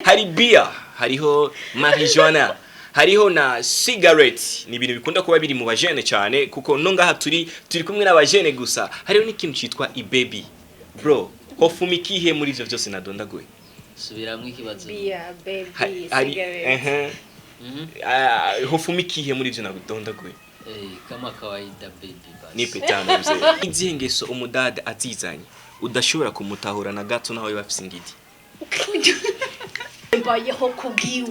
Hari beer, hariho marijuana, hariho na cigarette. Ni ibintu bikunda kuba biri mu bajene cyane, kuko no ngaha turi kumwe n'abajene gusa. Hariho n'ikintu citwa ibaby. Bro, hofuma ikihe muri ivyo vyose nadondaguye? Subiramwo ikibazo. Beer, baby, hari cigarette. ehe. Ah, hofuma ikihe muri ivyo nadondaguye? Eh, kama kawaida, baby, basi. Nipe tano, mzee. Izihe ngeso umudada azizanye udashobora kumutahura na gato, naho yoba afise ingidi? Mbayeho kubwiwe,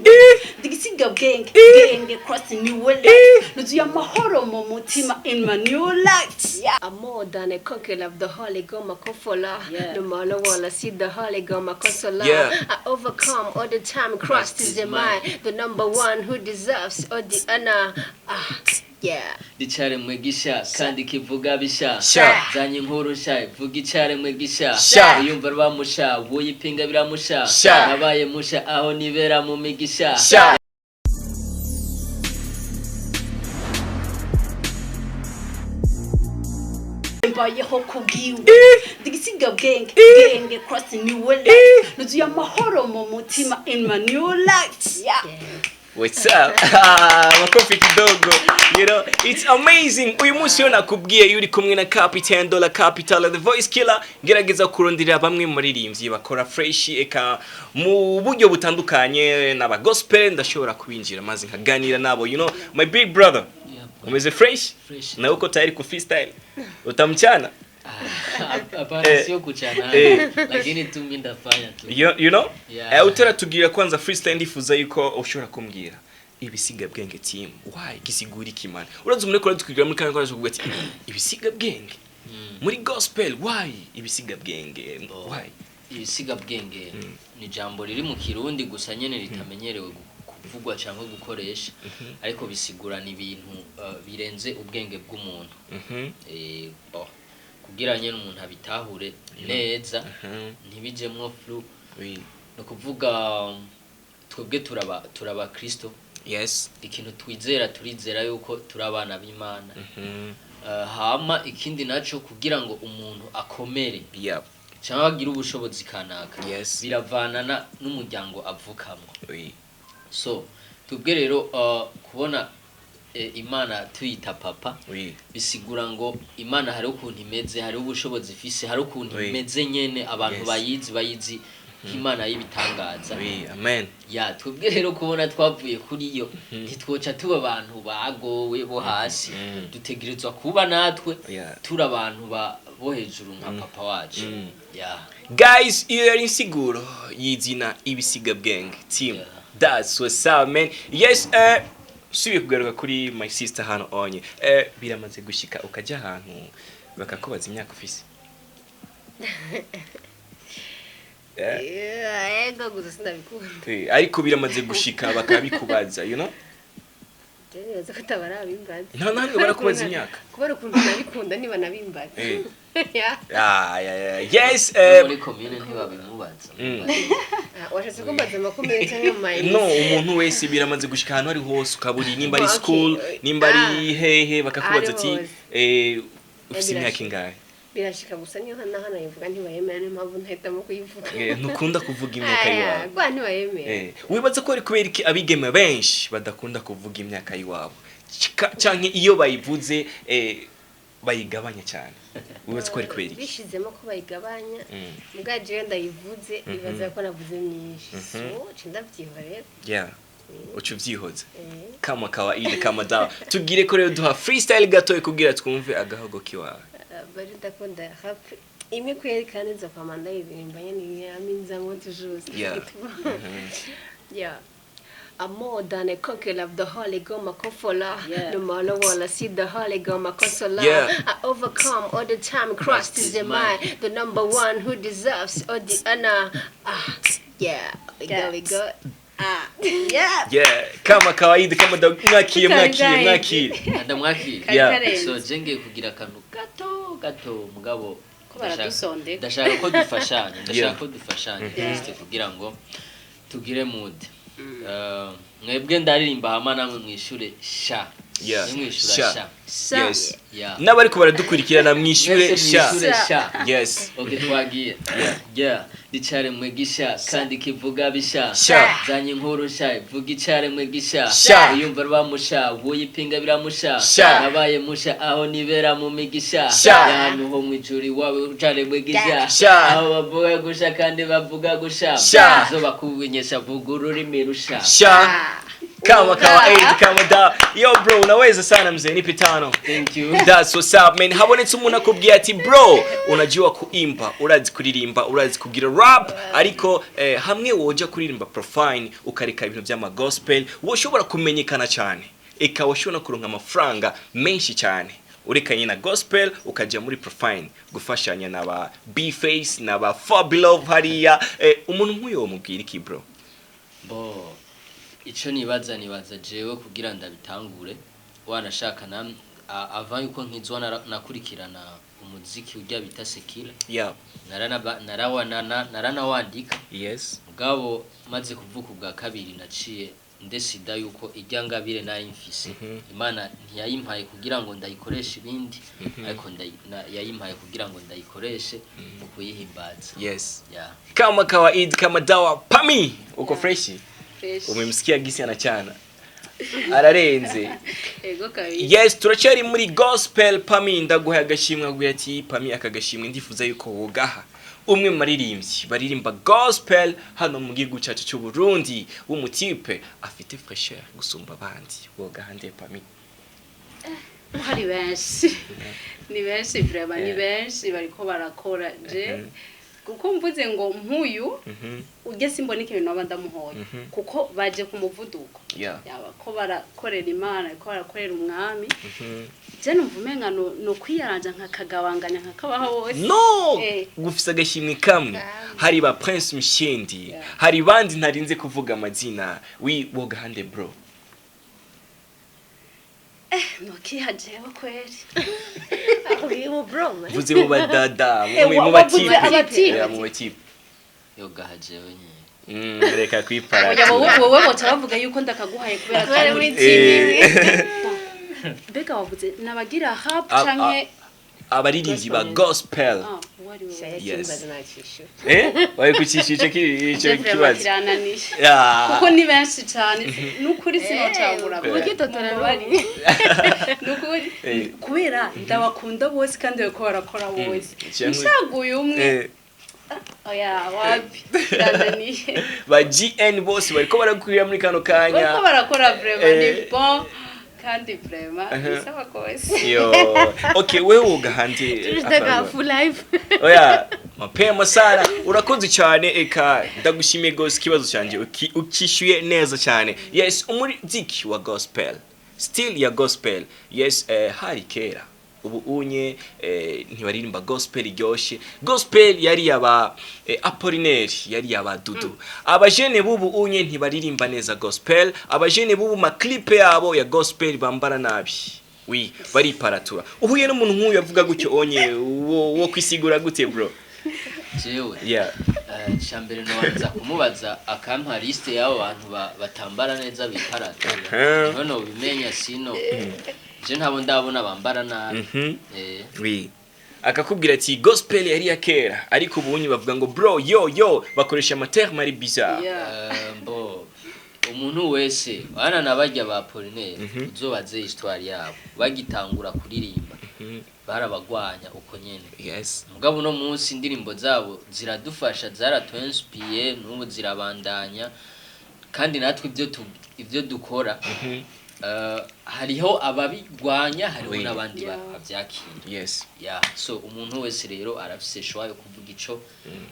ndigisiga bwenge bwenge, cross new life, nuzuye amahoro mu mutima, in my new life. I'm more than a conqueror of the Holy Ghost, my comforter. Yeah. No matter what I see, the Holy Ghost, my consoler. Yeah. I overcome all the time. Christ is the mine, the number one who deserves all the honor. Ah, yeah. Icaremwe gisha kandi kivuga bisha. Sha. Zanye inkuru sha, ivuga icaremwe gisha. Sha. Uyumva rwamusha, uyipinga biramusha. Sha. Nabaye musha aho nibera mu migisha. Sha. Mbayeho kubwiwe, ndigisiga bwenge bwenge, cross new life, nuzuye amahoro mu mutima, in my new life. Yeah. What's up? Ah, makofi kidogo. You know, it's amazing. Uyu munsi yo nakubwiye iyo uri kumwe na Capital Dollar Capital the Voice Killer, ngerageza kurondera bamwe mu baririmbyi bakora fresh eka mu buryo butandukanye n'aba gospel, ndashobora kubinjira maze nkaganira nabo. You know, my big brother. Yeah, boy. Umeze fresh? Fresh. Na uko tayari ku freestyle? Utamchana? Ah, hapana. Sio kuchana, lakini tu mimi ndafanya tu. You know? Yeah. Utaratubwira kwanza freestyle, ndifuza yuko ushobora kumbwira ibisiga bwenge team why gisigura iki, man? Urazi umuntu ariko aratubwira muri kanya kanya kuvuga ati ibisiga bwenge muri gospel, why ibisiga bwenge, why? Ibisigabwenge ni ijambo riri mu Kirundi gusa nyene ritamenyerewe kuvugwa cyangwa gukoresha, ariko bisigurana ibintu birenze ubwenge bw'umuntu. Bon, kugira nyene umuntu abitahure neza, ntibijemwo flou, ni ukuvuga twebwe turaba Kristo. Ikintu twizera, turizera yuko turi abana b'Imana. Hama ikindi naco, kugira ngo umuntu akomere cyangwa agire ubushobozi kanaka, biravanana n'umuryango avukamwo. So twebwe rero, kubona Imana tuyita papa, bisigura ngo Imana hari ukuntu imeze, hari ubushobozi ifise, hari ukuntu imeze nyene abantu bayizi nk'Imana y'ibitangaza. Oui, amen. Ya, twebwe rero kubona twavuye kuri yo, ntitwoca tuba abantu bagowe bo hasi. Dutegerezwa kuba natwe turi abantu bo hejuru nka papa wacu. Ya. Guys, iyo yari insiguro y'izina ibisiga bwenge team. That's what's up, man. Yes, subiye kugaruka kuri my sister hano onye. Biramaze gushika ukajya ahantu bakakubaza imyaka ufise? Yeah, ego, gusa sindabikunda. Ariko biramaze gushika bakabikubaza? Je nibaza ko atabara bimbaza. Nta namwe barakubaza imyaka? Kubera ukuntu nabikunda, niba nabimbaza. Yeah. Ah, yeah. Yes, Muri komine ntibabimubaza. Ah, washatse kumbaza amakomeye cyangwa mu No, umuntu wese biramaze gushika ahantu ari hose, ukaburi nimba ari Okay. school, nimba ari hehe, bakakubaza Ahari ati hose. Ufise imyaka Birashika. ingahe? Birashika, gusa niyo hano hano yivuga ntibayemera, niyo mpamvu ntahitamo kuyivuga. Ntukunda kuvuga imyaka Aya, y'iwawe? Kwa ntibayemera. Wibaza ko ari kubera iki abigeme benshi badakunda kuvuga imyaka y'iwabo, canke iyo bayivuze bayigabanya cyane? Wibaza ko ari kubera iki? Bishizemo ko bayigabanya. Mbwa jewe ndayivuze, ibaza ko navuze myinshi, so nca ndavyihorera. Yeah, uca uvyihoza. Eh. Kama kawaida, kama dawa. Tubwire ko rero duha freestyle gatoya kugira twumve agahogo kiwawe. Bari ndakunda rap imwe kweri, kandi nza kwama ndayiririmba nyene, yaminzamwo toujours. Yeah. I'm more than a conqueror of the Holy Ghost, my comforter. No matter what I see, the Holy Ghost, my consoler. I overcome all the time. Christ is the mine, the number one who deserves all the honor. Ah, yeah, we go, we go. Ah, yeah. Yeah, kama kawaida, kama dawa. Mwakiye, mwakiye, mwakiye. Ndamwakira. Yeah. So je ngiye kugira akantu gato gato, mugabo Ko baradusondeka. Ndashaka ko dufashanya, ndashaka ko dufashanya Yeah. juste kugira ngo tugire mood. Mwebwe ndaririmba hama namwe mwishure sha. Yeah. Nimwishura Sha. sha. Sha. Yes. Yeah. N'abariko baradukurikirana, mwishyure Mwese sha. mwishure sha. Yes. Okay, twagiye. Yeah, icaremwe gisha kandi kivuga bisha. Sha. Zanye inkuru sha, ivuga icaremwe gisha. Sha. Uyumva rwamusha, uyipinga biramusha. Sha. Nabaye musha aho nibera mu migisha. Sha. Ahantu ho mw'ijuru iwawe icaremwe gisha. Sha. Aho bavuga gusha kandi bavuga gusha. Sha. Izuba kubinyesha, vuga ururimi rusha. Sha. Kama kawaida, kama da. Yo bro, unaweza sana mzee, nipe 5. Thank you. That's what's up, man. Habonetse umuntu akubwiye ati: "Bro, unajua kuimba, urazi kuririmba, urazi kugira rap, ariko hamwe woja kuririmba profane ukareka ibintu by'ama gospel, woshobora kumenyekana cyane. Eka washobora kuronka amafaranga menshi cyane. Urekanye na gospel ukajya muri profane gufashanya na ba B-Face na ba Fabilove hariya." Umuntu nk'uyo womubwira iki, bro? Bo, ico nibaza jewe kugira ndabitangure, wanashaka na ava yuko nkizwa nakurikirana umuziki urya bita séculier. Naranawandika. Mugabo maze kuvuka ubwa kabiri, naciye ndesida yuko irya ngabire nari mfise, Imana ntiyayimpaye kugira ngo ndayikoreshe ibindi, ariko yayimpaye kugira ngo ndayikoreshe mu kuyihimbaza. Yeah. Kama kawaida, kama dawa. Pami, uko freshi? Fresh. Umemsikia gisi anachana, ararenze. Ego kabisa. Yes, turacyari muri gospel. Pami, ndaguha agashimwe. Aguye ati: "Pami, aka gashimwe ndifuza yuko wogaha umwe mu baririmbyi baririmba gospel hano mu gihugu cyacu cy'u Burundi, w'umutipe afite fraîcheur gusumba abandi." Wogaha nde, Pami? Hari benshi, ni benshi vraiment, ni benshi bariko barakora. Je kuko mvuze ngo nkuyu ujye, simbona ikintu naba ndamuhoye, kuko baje ku muvuduko. Yaba ko barakorera Imana, ko barakorera Umwami. Je numva umenga no kwiyaranja nkakagabanganya nkakabaha bose. No. Gufisa agashimwe kamwe. Hari ba Prince Mshindi, hari bandi ntarinze kuvuga amazina. Wi wogaha nde, bro? Nokiha jewe kweri. Akubwiye bro, man. Mvuze mu badada, mu wavuze batipe. abatipe. Yeah, mu batipe. Yogaha jewe nyene. Reka kwipara. Oya, wowe boca bavuga yuko ndakaguhaye kubera Kubera muri turi team. Mbega wavuze nabagira rap canke Abaririmbyi ba gospel. Ah, uwo ari we wese. Yes. Yes. Nakishyura. Wari kucisha ico ico Je vraiment kibazo. kirananiye kuko ni benshi cyane, nukuri sinocagura. Kuburyo utatora. Mumbabarire. Nukuri kubera ndabakunda bose kandi bariko barakora bose. Nshaguye umwe, oya, wapi, kirananiye. Ba GN bose bariko barakurira muri kano kanya. Bariko barakora vraiment, ni bon kandi vraiment ni sawa kose. Yo, okay, wewe ugahandi? Tunataka full life. Oya, mapema sana, urakoze cyane. Eka ndagushimiye gose, ikibazo cyanjye ukishyuye neza cyane. Yes, umuziki wa gospel, still ya gospel, yes. Hari kera, ubu unye ntibaririmba gospel iryoshe. Gospel yari yaba Apollinaire, yari yaba Dudu. Abajene bubu unye ntibaririmba neza gospel. Abajene bubu maklipe yabo ya gospel bambara nabi, wi bariparatura. Uhuye n'umuntu nk'uyu avuga gutyo onye, wo kwisigura gute, bro? Jewe, icambere nobanza kumubaza akampa liste y'abo bantu batambara neza biparatura. Niho nobimenya, sino je ntabo ndabona bambara nabi. Oui. Akakubwira ati gospel yari ya kera, ariko ubunye bavuga ngo bro, yo yo, bakoresha amaterme ari bizarre. Mbo umuntu wese bana nabarya ba Apollinaire, uzobaze histoire yabo bagitangura kuririmba, barabagwanya uko nyene. Mugabo uno munsi indirimbo zabo ziradufasha, zaratuinspiye, n'ubu zirabandanya, kandi natwe ibyo dukora, hariho ababigwanya, hariho n'abandi bavyakira. Yeah. So umuntu wese rero arafise choix yo kuvuga ico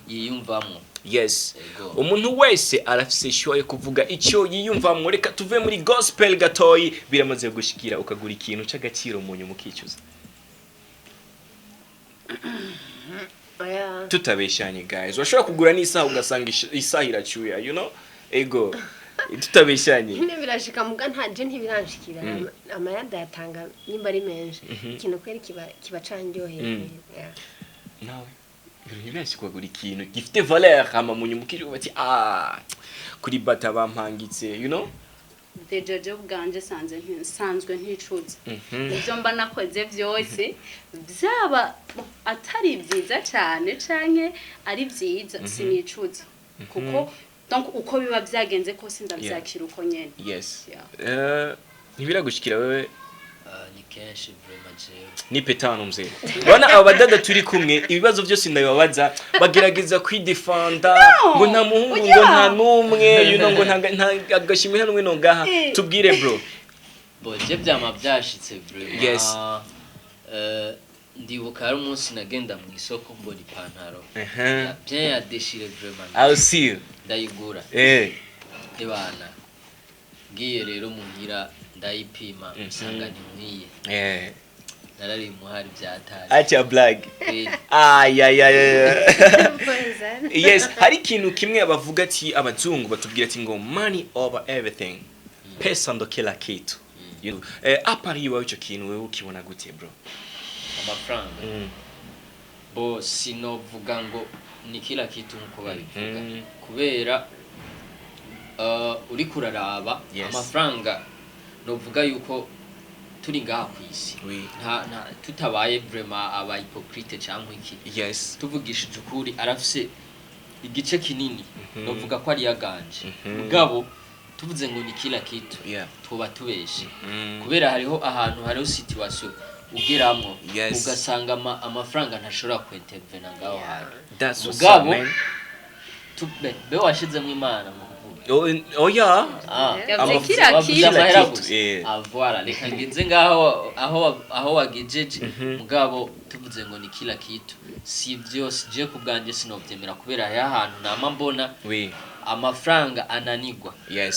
yiyumvamwo. Ego. Umuntu wese arafise choix yo kuvuga icyo yiyumvamwo. Reka tuve muri gospel gatoyi. Biramaze gushikira ukagura ikintu c'agaciro mu nyuma ukicuza? Oya. Tutabeshanye guys, urashobora kugura n'isaha ugasanga isaha iracyuya. Ego, tutabeshanye. Nyine birashika, muga nta je ntibiranshikira. Amaya ndayatanga nimba ari menshi, ikintu kweri kiba canryoheye. Yeah. Nawe ibintu ntibirashika kugura ikintu gifite valeur, hama mu nyuma ukicuza bati: "Ah, kuri bata bampangitse"? Déjà je ubwanje sanze nsanzwe nticuza ibyo mba nakoze byose, byaba atari byiza cyane canke ari byiza, sinicuza, kuko donc uko biba byagenze kose ndabyakira uko nyene. Yeah. Ntibiragushikira wewe? Ah, ni kenshi vraiment jewe. Ni petano mzee. Bana, aba badada turi kumwe, ibibazo byose ndabibabaza, bagerageza kwidefanda ngo nta muhungu, ngo nta n'umwe, ngo nta agashimwe, nta n'umwe nongaha. Tubwire, bro. Bon, je byama byashitse vraiment. Ndibuka hari umunsi nagenda mu isoko, mbona ipantaro bien ya déchiré vraiment. I'll see you. Ndayigura. Ebana, ngiye rero muhira ndayipima, nsanga ntinkwiye. Narari muhari byatari. Acha blague. Kweli. Ay ay ay ay. Yes, hari ikintu kimwe bavuga ati, abazungu batubwira ati ngo "Money over everything", pesa ndo kila kitu. À part iwawe, ico kintu wewe ukibona gute, bro? Amafaranga, bo sinovuga ngo ni kila kitu nkuko babivuga, kubera uriko uraraba, amafaranga novuga yuko turi ngaha ku isi, nta tutabaye vraiment aba hypocrite cyangwa iki, tuvugishije ukuri, arafise igice kinini, novuga ko ari yaganje. Mugabo tuvuze ngo ni kila kitu, tuba tubeshe, kubera hariho ahantu, hariho situation ugeramwo, ugasanga amafaranga ntashobora kwintervena ngaho hantu. That's what's up, Mugabo, man. Be washizemo Imana mu kuvuga. Oh, oya. Ah, Yavuze kila wavuze kitu. amahera Kitu, gusa. eh. Ah, voilà, reka ngenze ngaho aho wagejeje. Mugabo tuvuze ngo ni kila kitu, si vyose. Je ku bwanjye sinovyemera, kubera hariho ahantu nama mbona amafaranga ananigwa. Yeah.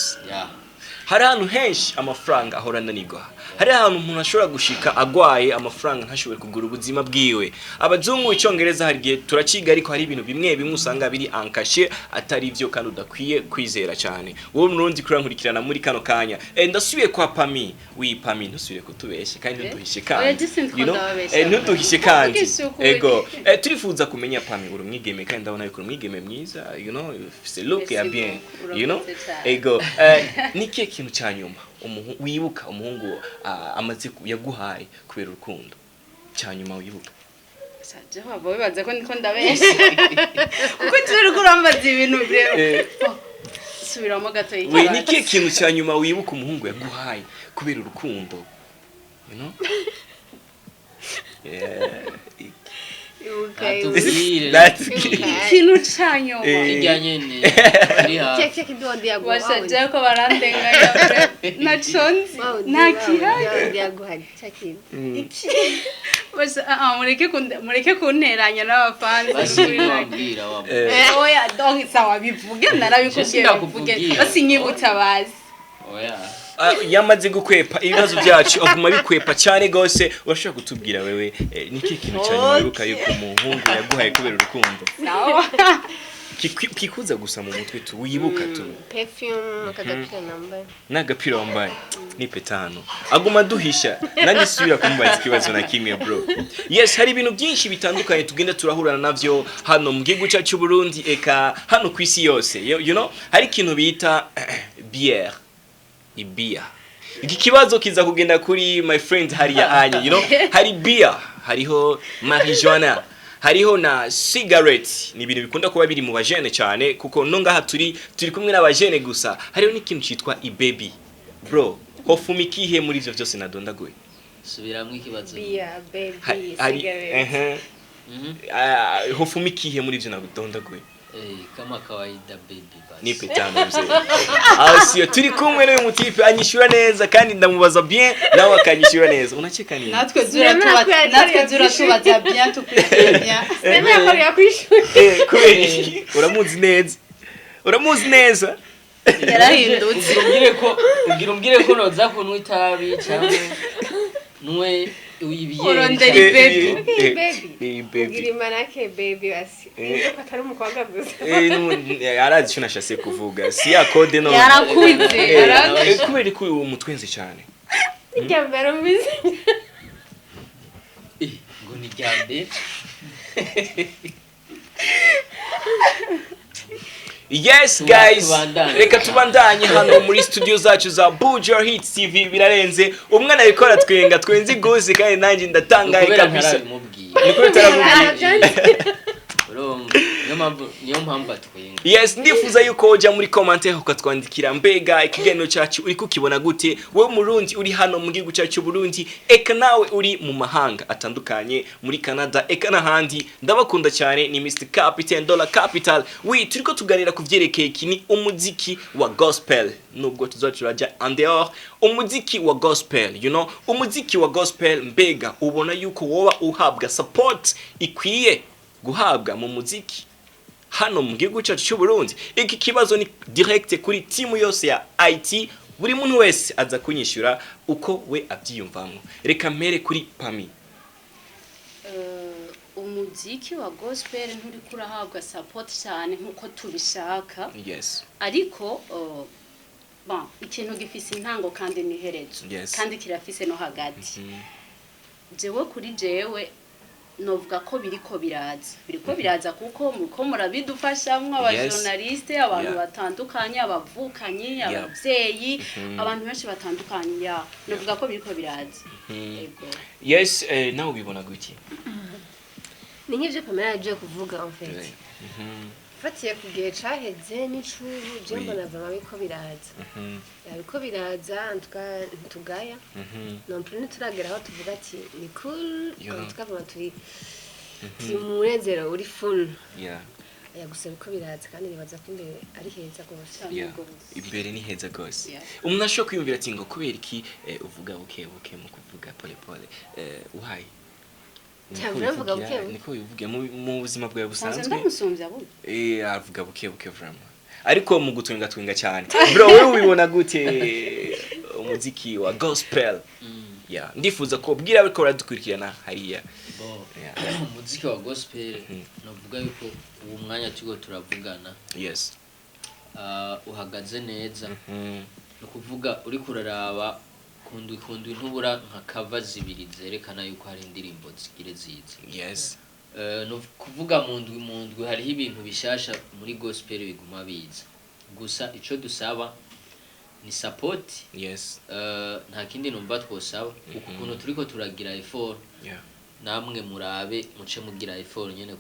Hari ahantu henshi amafaranga ahora ananirwa. Hari ahantu umuntu ashobora gushika agwaye, amafaranga ntashobore kugura ubuzima bwiwe. Abazungu, icyongereza hari igihe turaciga, ariko hari ibintu bimwe bimwe usanga biri ankashe, atari byo, kandi udakwiye kwizera cyane. Wowe murundi kurankurikirana muri kano kanya, ndasubiye kwa Pami. Wi Pami, ntusubire kutubeshya kandi ntuduhishe Oya, kandi. je You know? ndababeshya. Ntuduhishe kandi. Mvugisha ukuri. Ego, turifuza kumenya, Pami, uri umwigeme kandi ndabona yuko uri umwigeme mwiza, ufise look ya Merci bien. beaucoup, urakoze cyane. Ego, ni ikihe kintu cya nyuma wibuka umuhungu amaze yaguhaye kubera urukundo, cya nyuma wibuka? Saje waba wibaza ko ndiko ndabesha, kuko turi kurambaza ibintu byo subiramo gato. We, Ikibazo. ni ikihe kintu cya nyuma wibuka umuhungu yaguhaye kubera urukundo? Yeah. Natubwire. Ikintu ca nyuma? Kirya nyene kiri hafi. Cya kindi wandi yaguha. Bashaje ko barandenganya, naco nzi, nta kihari. Wandi yaguha cya kindi. Basha, ah, ah, mureke kunteranya n'abafanzi. Basi wambwira wa Oya, donc sawa, bivuge, narabikubwiye. Je Bivuge. sindakubwira. Basi nyibutsa bazi. Oya. Ah, yamaze gukwepa ibibazo byacu, aguma bikwepa cyane gose. Urashobora kutubwira wewe, ni ikihe kintu cya nyuma wibuka yuko umuhungu yaguhaye kubera urukundo? Sawa. Kikuza gusa mu mutwe tu, wibuka tu. Perfume, akagapira nambaye. N'agapira wambaye. Ni petano, aguma duhisha, nanjye subira kumubaza ikibazo na kimwe, bro. Yes, hari ibintu byinshi bitandukanye tugenda turahurana navyo hano mu gihugu cyacu cy'u Burundi, eka hano ku isi yose. Hari ikintu bita bière, ibia. Iki kibazo kiza kugenda kuri my friend hariya anye. Hari beer, hariho marijuana, hariho na cigarette. Ni ibintu bikunda kuba biri mu bajene cyane, kuko no ngaha turi kumwe n'abajene gusa. Hariho n'ikintu cyitwa ibaby. Bro, hofuma ikihe muri ivyo byose nadondaguye? Subiramwo ikibazo. Beer, baby, Hari cigarette. ehe. Ah, hofuma ikihe muri ivyo nadondaguye? Eh, kama kawaida, baby basi. Nipe tano mzee. Aho sio turi kumwe n'uyu mutipe anyishyura neza, kandi ndamubaza bien nawe akanyishyura neza. Unacheka nini? Natwe zura Sinema tuba ko yari natwe zura tubaza bien, tukwishyura bien. Sinema ko yakwishuri. Kubera iki? Uramuzi neza, uramuzi neza. Yarahindutse. Ugira umbwire ko noza kunywa itabi cyangwa nuwe ibiyeri. Urondera ibaby. Baby. Baby. Ugira imanake baby basi. Ko atari umukobwa gusa. Arazi icyo nashatse kuvuga, si ya code no. Yarakuze. Yarakuze. Kubera ko uwo mutwenze cyane. Irya mbere umbizi. Ngo ni rya mbere. Yes guys, Tubandanye. Reka tubandanye hano muri studio zacu za Buja Hit TV. Birarenze, umwana ariko aratwenga, twenze gose, kandi nanjye ndatangaye Kubera kabisa. ntarabimubwiye. Niko bitaramubwiye. Urumva, niyo mpamvu atwenga. Yes, ndifuza yuko ujya muri commentaire ukatwandikira, mbega ikiganiro cyacu uri kukibona gute, wowe Murundi uri hano mu gihugu cyacu cy'u Burundi, eka nawe uri mu mahanga atandukanye, muri Canada eka n'ahandi. Ndabakunda cyane, ni Mr Capital Dollar Capital. Oui, turiko tuganira ku vyerekeye iki ni umuziki wa gospel, nubwo tuzoca turaja en dehors umuziki wa gospel. Umuziki wa gospel, mbega ubona yuko woba uhabwa support ikwiye guhabwa mu muziki hano mu gihugu cyacu cy'u Burundi? Iki kibazo ni direct kuri timu yose ya IT, buri muntu wese aza kunyishyura uko we abyiyumvamo. Reka mpere kuri Pami. Umuziki wa gospel nturi kurahabwa support cyane nkuko tubishaka, ariko bon, ikintu gifise intango kandi n'iherezo, kandi kirafise no hagati. Jewe, kuri jewe novuga ko biriko biraza kuko muriko murabidufashamwo, abajournaliste, abantu batandukanye, abavukanyi, abavyeyi, abantu benshi batandukanye. Ya, novuga ko biriko biraza. Ego. Yes, nawe ubibona gute? Ni nk'ibyo Pamela yagiye kuvuga en fait. Fatiye ku gihe caheze n'icubu, je mbona vraiment biriko biraza. Ya, biriko biraza, en tout cas ntitugaya non plus, ntituragera aho tuvuga ati ni cool. En tout cas vraiment turi mu munezero uri full. Ya, gusa biriko biraza kandi nibaza ko imbere ari heza rwose. Gose. Imbere ni heza gose. Umuntu ashobora kwiyumvira ati ngo kubera iki uvuga buke buke, mu kuvuga pole pole, why? Cyangwa uravuga buke buke. Niko bivuga mu buzima bwawe Sanzwe busanzwe. Ndamusumbya buno. Avuga buke buke vraiment, ariko mu gutwenga twenga cyane. Bro, wewe ubibona gute umuziki wa gospel? Yeah, ndifuza ko bwira ariko baradukurikirana hariya. Bo, umuziki wa gospel, novuga yuko uwo mwanya turiko turavugana uhagaze neza. Ni ukuvuga uriko uraraba kundwi kundwi, ntubura nka cover zibiri zerekana yuko hari indirimbo zigire ziza. Ni ukuvuga mu ndwi mu ndwi hariho ibintu bishasha muri gospel biguma biza. Gusa ico dusaba ni support. Nta kindi numva twosaba. Uku kuntu turiko turagira effort, namwe murabe muce mugira effort nyene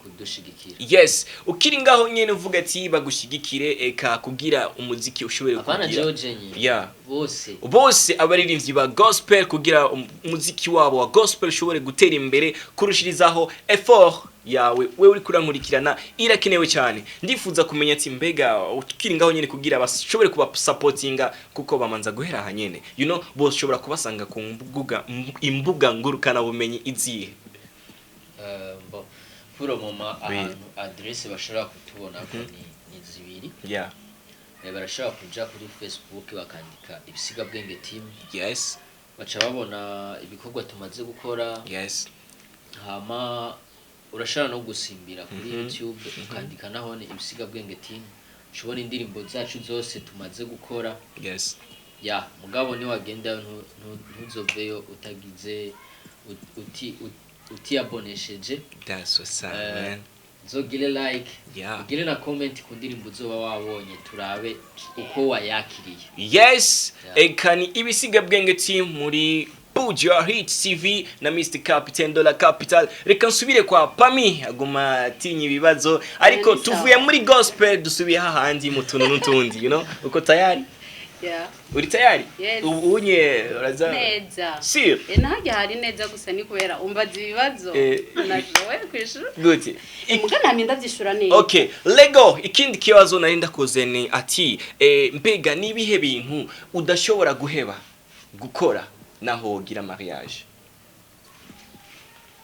kudushigikira. Yes, ukiri ngaho nyene uvuga ati bagushyigikire, eka kugira umuziki ushobore Apana kugira jewe jenyine, bose. Bose abaririmbyi ba gospel, kugira umuziki wabo wa gospel ushobore gutera imbere kurushirizaho, effort yawe wewe uri kurankurikirana irakenewe cyane. Ndifuza kumenya ati mbega ukiri ngaho nyene, kugira bashobore kubasapotinga, kuko bamanza guhera aha nyene, boshobora kubasanga ku imbuga ngurukana bumenyi izihe? Bo, pour le moment, Oui. ahantu adresse bashobora kutubonako ni zibiri. Barashobora kuja kuri Facebook bakandika Ibisigabwenge Team, baca babona ibikorwa tumaze gukora. Hama urashobora no gusimbira kuri YouTube ukandika nahone Ibisigabwenge Team, ushobora indirimbo zacu zose tumaze gukora. Ya, mugabo niwagenda ntuzoveyo utagize utiyabonesheje. That's what's up, man. Uzogire like, ugire na comment ku ndirimbo uzoba wabonye, turabe uko wayakiriye. Yes. Eka ni Ibisigabwenge Team muri Buja Hit TV na Mr Captain Dollar Capital. Reka nsubire kwa Pami, aguma atinya ibibazo, ariko Ni sawa. tuvuye muri gospel dusubiye hahandi mu tuntu n'utundi. Uko tayari? Yeah. Uri tayari? Yes. Ubu unye uraza Neza. Sure. Nahajya hari neza, gusa ni kubera umbaza ibibazo nashoboye kwishura. Gute? Muga namye ndavyishura neza. Okay, lego ikindi kibazo nari ndakoze ni ati mbega nibihe bintu udashobora guheba gukora naho wogira mariage?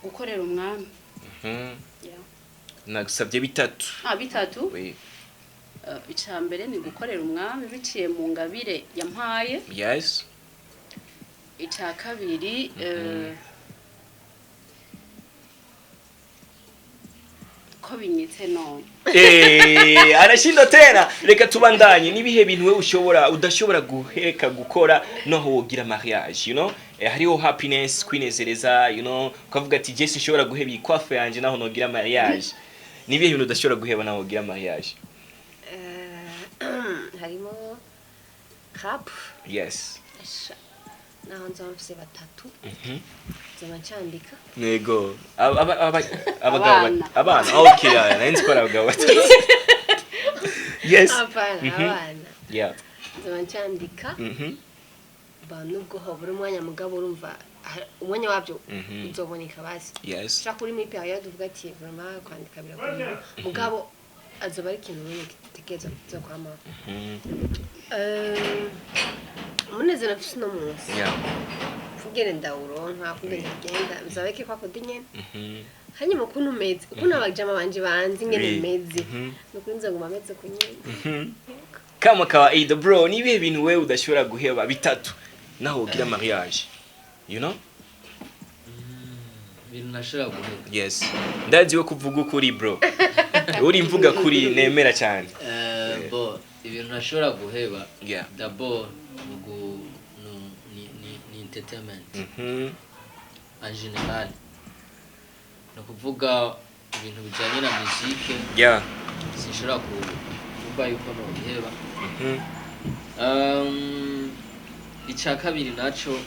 Gukorera umwami. Yeah. Nagusabye bitatu. Ah, bitatu. Oui. Ica mbere ni gukorera umwami biciye mu ngabire yampaye. Ica kabiri, ko binyitse none. Anashinda tena. Reka tubandanye, nibihe bintu wewe ushobora udashobora guheka gukora naho wogira mariage? Hariho happiness, kwinezereza, ukavuga ati je sinshobora guheba iyi coiffe yanje naho nogira mariage. Nibihe bintu udashobora guheba naho wogira mariage? Harimo rap. Asha, naho nzoba mfise batatu, nzoba ncandika. Nego abagabo Abana. Abana, okay, yeah, nari nzi ko ari abagabo batatu, yes. Abana, abana. Nzoba ncandika. Ba nubwo hobura umwanya, mugabo urumva umwanya wabyo uzoboneka basi. Ushaka uri muri période uvuga ati vraiment kwandika biragoye, mugabo azoba ari ikintu nyine gitekereza kizokwamaho. Umunezero mfise uno munsi, kugere ndawuronka, kugere ndagenda bizabeke kwa kundi nyene. Hanyuma ukuntu umeze, ukuntu abajama banje banzi ingene meze, nukuri nzoguma meze ku nyene. Kama kawaida, bro, ni ibihe bintu wewe udashobora guheba bitatu naho ugira mariage? Ibintu ntashobora guheba? Yes, ndazi we kuvuga ukuri, bro, uri mvuga kuri nemera cyane. Bo ibintu ntashobora guheba, d'abord ni entertainment en général, ni ukuvuga ibintu bijyanye na musique. Sinshobora kuvuga yuko nobiheba. Icya kabiri naco,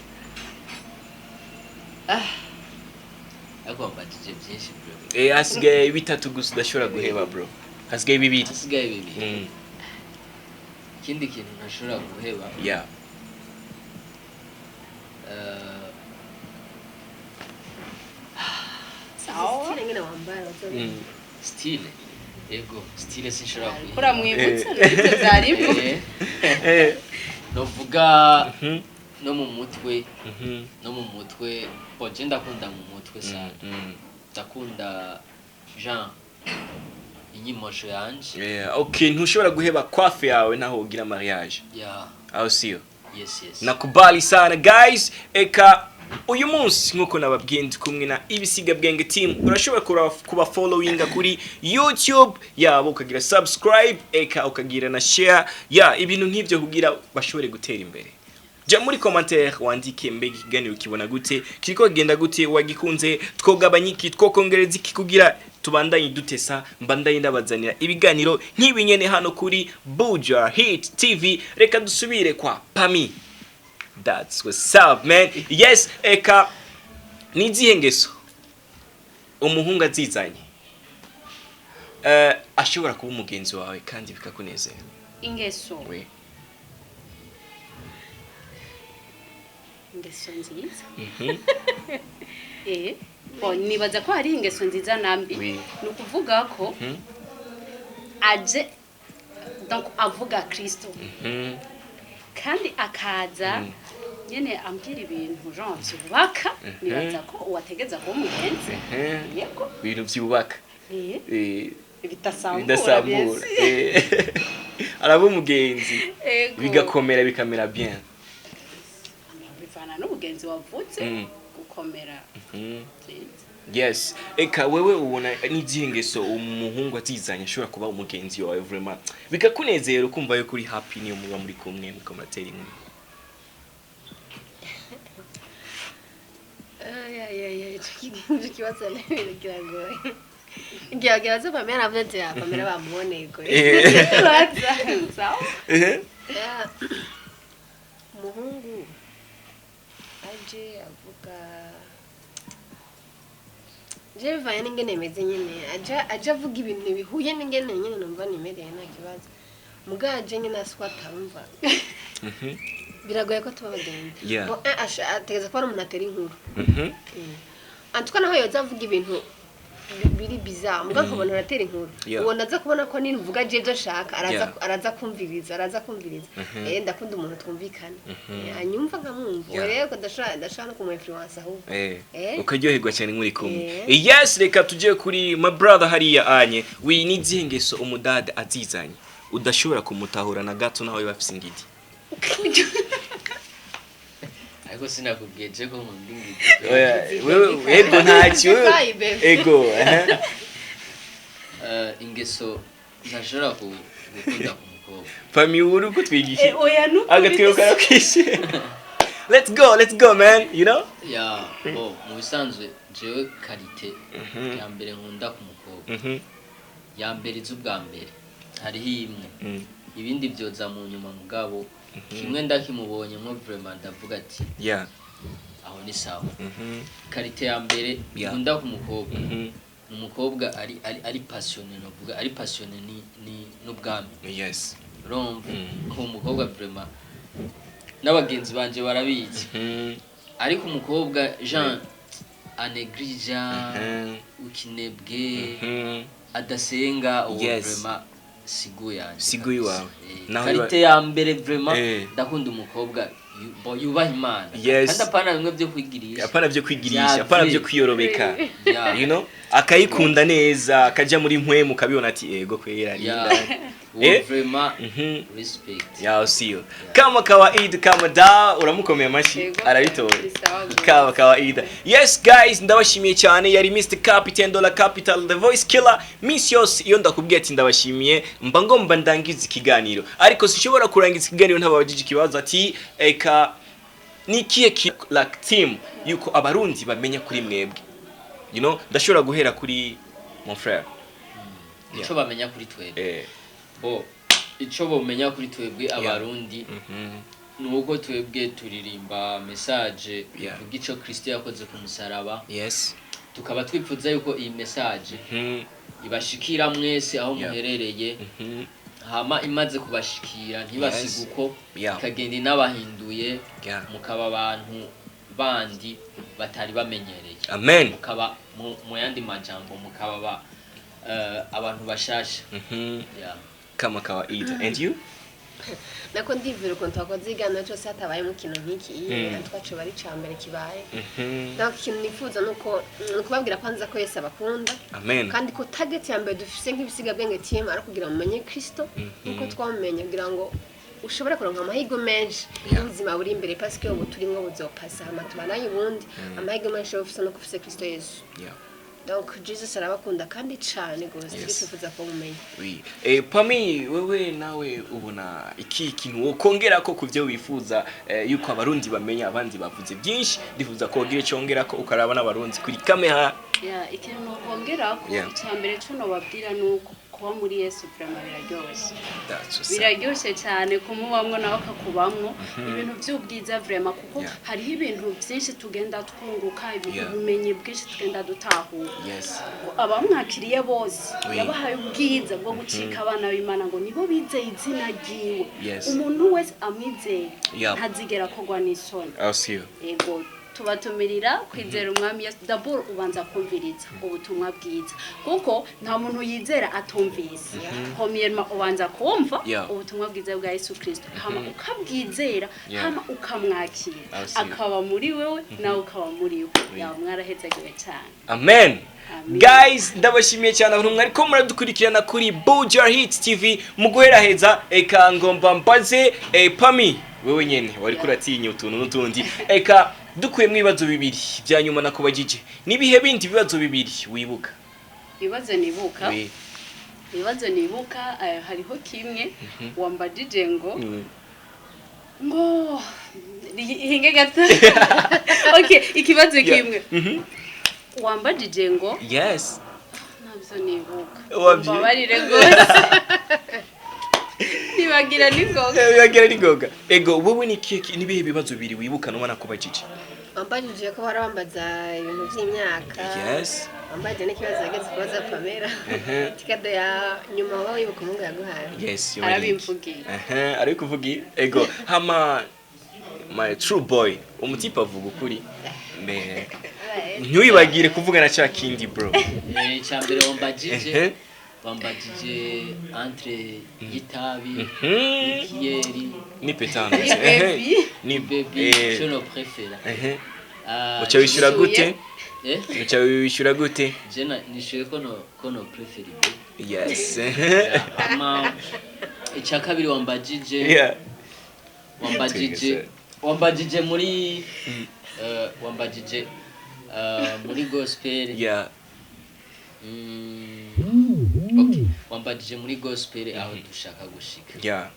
ariko wambajije byinshi, bro. Hasigaye bitatu gusa udashobora guheba, bro, hasigaye bibiri. Hasigaye bibiri. Ikindi kintu ntashobora guheba, Sawa. Style ngene wambara. Style, yego, style sinshobora kuyiheba. Kuramwibutsa n'ibyo byarimo. Novuga no mu mutwe, no mu mutwe, bo je ndakunda mu mutwe sana. Ndakunda jean inyimosho yanje. Yeah, okay, ntushobora guheba coiffe yawe naho ugira mariage? Yeah. Au sio? Yes. Nakubali sana, guys. Eka uyu munsi nkuko nababwiye, ndi kumwe na Ibisigabwenge team. Urashobora kuba followinga kuri YouTube yabo, ukagira subscribe, eka ukagira na share ya ibintu nk'ibyo kugira bashobore gutera imbere. Jya muri commentaire wandike: mbega ikiganiro ukibona gute, kiriko kigenda gute, wagikunze, twogabanya iki, twokongereza iki kugira tubandanye dutesa, mbandanye ndabazanira ibiganiro nk'ibi nyene hano kuri Buja Hit TV. Reka dusubire kwa Pami. That's what's up, man. Yes, eka nizihe ngeso umuhungu azizanye ashobora kuba umugenzi wawe kandi bikakunezera? Ingeso? We. Ingeso nziza. Bon, nibaza ko hari ingeso nziza nambi. Ni ukuvuga ko aje, donc avuga Kristo, kandi akaza nyene ambwira ibintu genre vyubaka, nibaza ko uwategeza kuba umugenzi. Yego. Ibintu vyubaka. Bidasambura. Bidasambura. Araba umugenzi. Ego. Bigakomera, bikamera bien. Bivana n'ubugenzi wavutse, gukomera. Byiza. Yes, eka wewe ubona n'izihe ngeso umuhungu atizanye ashobora kuba umugenzi wawe vraiment bikakunezera, ukumva yuko uri happy niyo muba muri kumwe, muko muratera inkuru? Ay, ay, ay, ay, ico kibazo rero kiragoye. Ngira kibazo Pamela avuze ati: "Ah, Pamela bamuboneye ko." Sawa. Yeah. Umuhungu aje avuga, je bivanye n'ingene meze nyene, aje avuga ibintu bihuye n'ingene nyene numva nimereye, nta kibazo. Mugabo aje nyene aswata, wumva biragoye ko tuba abagenzi. Bon, ategereza kuba ari umuntu atera inkuru. Antuka naho yoza avuga ibintu biri bizarre, mugabo ukabona aratera inkuru. Ubona aza kubona ko nivuga je ibyo ashaka, araza araza kumviriza, araza kumviriza. Ndakunda umuntu twumvikana. Anyumva nkamwumva. Rero ko ndashaka no kumu influence ahubwo. Ukaryoherwa cyane muri kumwe. Eh. Yes, reka tujye kuri my brother hariya anye wi. N'izihe ngeso umudada azizanye udashobora kumutahura na gato naho biba afise ingidi? Ariko sinakubwiye je ko nkunda ingidi? Oya, wewe ego ntacyo. Bye, baby. Ego, eh. Ingeso ntashobora gukunda ku mukobwa. Fami, uri kutwigisha. Oya, nukuri. Agatwego karakwishe. Let's go, let's go, man, you know. Ya, bo mu bisanzwe jewe qualité ya mbere nkunda ku mukobwa, ya mbere izi ubwa mbere, hariho imwe. Ibindi byoza mu nyuma, mugabo kimwe ndakimubonyemo, vraiment ndavuga ati aho ni sawa. Qualité ya mbere nkunda ku mukobwa, ni umukobwa ari passionné, novuga ari passionné ni n'ubwami. Urumva ko umukobwa vraiment, n'abagenzi banje barabizi, ariko umukobwa Jean anegrija, ukinebwe, adasenga, uwo vraiment si goût yanje. Si goût iwawe. Naho qualité ya mbere vraiment, ndakunda umukobwa bo yubaha Imana. Kandi apana bimwe byo kwigirisha. Apana byo kwigirisha, Vya apana byo vrai. kwiyorobeka. Akayikunda neza, akaja muri mpwemu, ukabibona ati ego kwera. Linda. Uwo vraiment, respect. Ya, sio kama kawaida, kama da uramukomeye amashyi. Yego, Arabitora. ni sawa gose. Kama kawaida. Yes guys, ndabashimiye cyane. Yari Mr Captain Dollar Capital, the Voice Killer. Minsi yose iyo ndakubwiye ati ndabashimiye, mba ngomba ndangiza ikiganiro, ariko sinshobora kurangiza ikiganiro ntababajije ikibazo ati eka ni ikihe like team yuko Abarundi bamenya kuri mwebwe? Ndashobora guhera kuri mon frère. Ico bamenya kuri twebwe? Bo ico bomenya kuri twebwe Abarundi ni uko twebwe turirimba message ivuga ico Kristo yakoze ku musaraba. Tukaba twifuza yuko iyi message ibashikira mwese aho muherereye, hama imaze kubashikira ntibasiga uko, ikagenda inabahinduye, mukaba abantu bandi batari bamenyereye. Amen. Mukaba mu yandi majambo mukaba abantu bashasha. Yeah. Kama kawaida, and you? Nako ndivira ukuntu twakoze ikiganiro cyose hatabayemo ikintu nk'iki, twacu bari icya mbere kibaye. Donc ikintu nifuza nuko ni ukubabwira kwanza ko Yesu abakunda, Amen. kandi ko target ya mbere dufise nk'Ibisiga-bwenge team ari kugira ngo mumenye Kristo nkuko twamumenye, kugira ngo ushobore kuronka amahirwe menshi y'ubuzima buri imbere, parce que ubu turimwo buzopasa, hama tubanaye ubundi. Amahirwe menshi yo ufise no ufise Kristo Yesu. Donc Jesus arabakunda kandi cane gose. Twifuza ko mumenya. Oui. Pami, wewe nawe ubona iki kintu wokongera ko kuvyo wifuza yuko Abarundi bamenya? Abandi bavuze byinshi, ndifuza ko wogira icyo wongera ko ukaraba n'Abarundi kuri kamera. Ya, ikintu nokongera ko, icya mbere cyo nobabwira ni uko kuba muri Yesu vraiment biraryoshe. That's what's up. Biraryoshe cyane kumubamwo nawe akakubamwo, ibintu by'ubwiza vraiment, kuko hariho ibintu byinshi tugenda twunguka, ubumenyi bwinshi tugenda dutahura. Abamwakiriye bose yabahaye ubwiza bwo gucika abana b'Imana, ngo nibo bizeye izina ryiwe. Umuntu wese amwizeye ntazigera akorwa n'isoni. I'll see you. Yego, tubatumirira kwizera Umwami Yesu. D'abord ubanza kumviriza ubutumwa bwiza, kuko nta muntu yizera atumvise. Premièrement ubanza kumva ubutumwa bwiza bwa Yesu Kristo, hama ukabwizera, hama ukamwakira, I'll see you. akaba muri wewe, nawe ukaba muri we. Yaba mwarahezagiwe cyane. Amen. Amen. Guys, ndabashimiye cyane abantu mwariko muradukurikirana kuri Buja Hit TV. Mu guheraheza, eka ngomba mbaze Pami, wewe nyene wari kuratinya utuntu n'utundi, eka dukuyemo ibibazo bibiri bya nyuma nakubagije, nibihe bindi bibazo bibiri wibuka? Ibibazo nibuka? Oui. Ibibazo nibuka, hariho kimwe wambajije ngo ngo hinge gato. Okay, ikibazo kimwe wambajije ngo ntabyo nibuka. Mbabarire rwose, nibagira n'ingoga. Bibagira n'ingoga. Ego, wowe ni ikihe, nibihe bibazo bibiri wibuka nubona nakubajije? Wambajije ko barabambaza ibintu by'imyaka. Wambajije n'ikibazo yageze kubaza Pamela. Cadeau ya nyuma waba wibuka umuhungu yaguhaye. Yes. Arabimvugiye. Aha, arabikuvugiye. Ego, hama my true boy, umutipe avuga ukuri. Mbe ntiwibagire kuvuga na cya kindi, bro. Icya mbere wambajije, wambajije entre y'itabi, ikiyeri ni petano. Ni baby. Ni baby, je le préfère. Ah, Uca wishyura gute? Eh? Uca wishyura gute? Je nishuye ko no préfère baby. Ama icya kabiri wambajije, wambajije wambajije muri wambajije muri gospel. Okay, wambajije muri gospel aho dushaka gushika.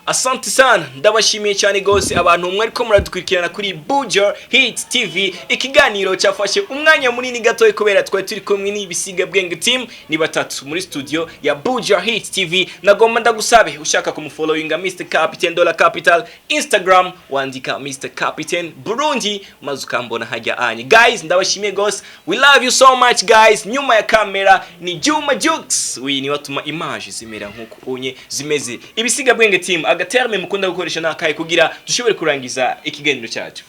Asante sana, ndabashimiye cyane gose abantu mwe ariko muradukurikirana kuri Buja Hit TV. Ikiganiro cyafashe umwanya munini gatoya kubera twari turi kumwe n'ibisiga bwenge team, ni batatu muri studio ya Buja Hit TV. Nagomba ndagusabe, ushaka kumufollowinga Mr Captain Dollar Capital, Instagram wandika Mr Captain Burundi maze ukambona hajya anye. Guys, ndabashimiye gose, we love you so much guys. Nyuma ya kamera ni Juma Jux, we ni watuma image zimera nkuko unye zimeze. Ibisiga bwenge team, agaterme mukunda gukoresha nakaye kugira dushobore kurangiza ikiganiro cyacu?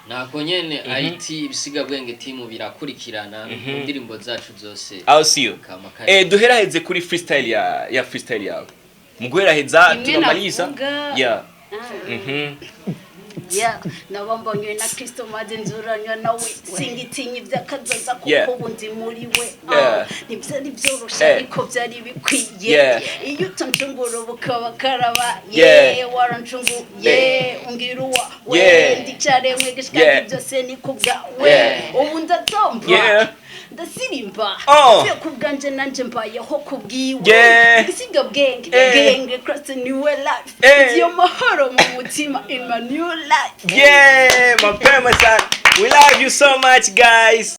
Nako nyene IT ibisigabwenge team birakurikirana mu ndirimbo zacu zose. I'll see you. Kama kare. Duheraheze kuri freestyle ya freestyle yawe, mu guheraheza Imwe tunamaliza. navuga. Yeah. Ah. Yeah, nabambanywe na Kristo maze nzuranywa nawe, singitinya iby'akazoza kuko ubu ndi muri we. Ah, ntibyari byoroshe ariko byari bikwiye. Iyo utancungura bukaba karaba. Yeah, warancunguye umbwira uwa we ndicaremwe gishika byose ni kubwawe. Ubu ndatomba, ndasirimba. Mvuye ku bwanje nanje mbayeho ku bwiwe. Igisiga bwenge bwenge, Christ niwe life. Iyo mahoro mu mutima in my new life. Yeah, mapema sana. We love you so much guys.